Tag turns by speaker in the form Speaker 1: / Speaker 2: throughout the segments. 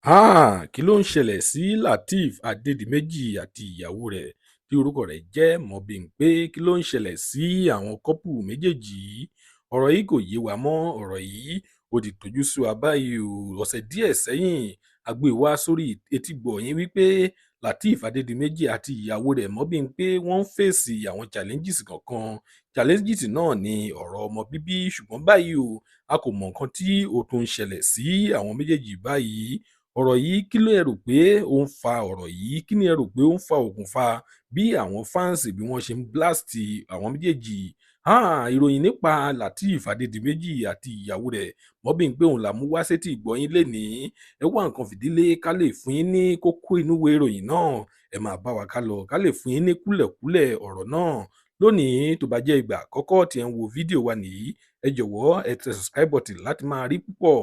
Speaker 1: Háà! Kí ló ń ṣẹlẹ̀ sí Lateef Adédìméjì àti ìyàwó rẹ̀ tí orúkọ rẹ̀ jẹ́ Mobímpé? Kí ló ń ṣẹlẹ̀ sí àwọn kọ́pù méjèèjì yìí? Ọ̀rọ̀ yìí kò yé wa mọ́. Ọ̀rọ̀ yìí ó ti tojú sú wa báyìí o. Ọ̀sẹ̀ díẹ̀ sẹ́yìn, a gbé e wá sórí etígbọ̀ọ́ yín wípé Lateef Adédìméjì àti ìyàwó rẹ̀ Mobímpé wọ́n ń fèsì àwọn challenges kọ̀ọ̀kan. Challenges náà ní ọ̀rọ̀ ọmọ bíbí, ṣùgbọ́n báyìí o, a kò mọ nǹkan tí ó tún ń ṣẹlẹ̀ sí àwọn méjèèjì báyìí. Ọ̀rọ̀ yìí, kí lẹ rò pé ó ń fa ọ̀rọ̀ yìí? Kí ni ẹ rò pé ó ń fa okùnfà bí àwọn fans bí wọ́n ṣe ń blast àwọn méjèèjì? Háà! Ìròyìn nípa Lateef Adédìméjì àti ìyàwó rẹ̀ Mobímpé òun là mú wá sétí ìgbọ́ yín lénìí. Ẹ wá nǹkan fìdílé ká lè fún yín ní kókó inú ìwé ìròyìn náà. Ẹ máa bá wa ká lọ ká lè fún yín ní kúlẹ̀kúlẹ̀ ọ̀rọ̀ náà. Lónìí, tó bá jẹ́ ìgbà àkọ́kọ́ tí ẹ ń wo fídíò wa nìyí, ẹ jọ̀wọ́ ẹ tẹ subscribe button láti máa rí púpọ̀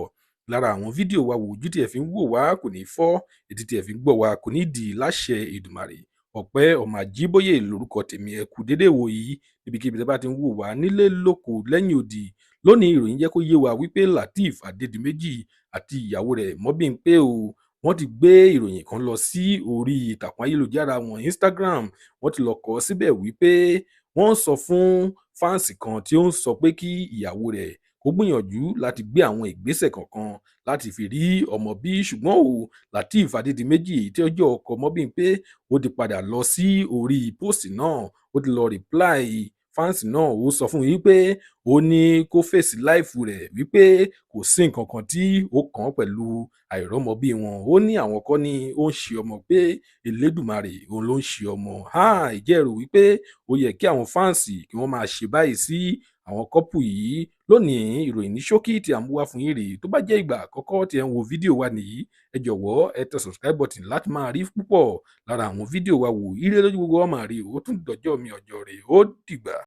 Speaker 1: lára àwọn fídíò wa wò. Ojú tí ẹ fi ń wò wá kò ní fọ́, etí tí ẹ fi ń gbọ́ wá kò ní dì láṣẹ Èdùmàrè. Ọpẹ́ ọmọ Àjíbóyè lórúkọ tèmi. Ẹ kú dédé wò yìí níbikíbi tí ẹ bá ti ń wò wá nílé, lóko, lẹ́yìn odi. Lónìí, ìròyìn jẹ́ kó yé wa wípé Lateef Adédìméjì àti ìyàwó rẹ̀ Mobímpé o, wọ́n ti gbé ìròyìn kan lọ sí orí ìtàkùn ayélujára wọn, Instagram. Wọ́n ti lọ kọ síbẹ̀ wípé wọ́n sọ fún fans kan tí ó ń sọ pé kí ìyàwó rẹ̀ kó gbìyànjú láti gbé àwọn ìgbésẹ̀ kọ̀ọ̀kan láti fi rí ọmọ bí. Ṣùgbọ́n o, Lateef Adédìméjì tí ó jẹ́ ọkọ Mobímpé, ó ti padà lọ sí orí post náà, ó ti lọ reply fans náà. Ó sọ fún wípé ó ní kó face life rẹ̀, wípé kò sí nǹkan kan tí ó kàn án pẹ̀lú àìrọ́mọbí wọn. Ó ní àwọn kọ́ ni ó ń ṣe ọmọ, pé Elédùmarè òun ló ń ṣe ọmọ. Háà! Ìjẹ́ ẹ rò wípé ó yẹ kí àwọn fans kí wọ́n máa ṣe báyìí sí àwọn couple yìí? Lónìí, ìròyìn ní ṣókí tí a mú wá fún yín rèé. Tó bá jẹ́ ìgbà àkọ́kọ́ tí ẹ ń wo fídíò wa nìyí, ẹ jọ̀wọ́ ẹ tẹ subscribe button láti máa rí púpọ̀ lára àwọn fídíò wa wò. Ire lójú gbogbo wa máa rí. Ó tún dọjọ́ mi, ọjọ́ rẹ̀ ó dìgbà.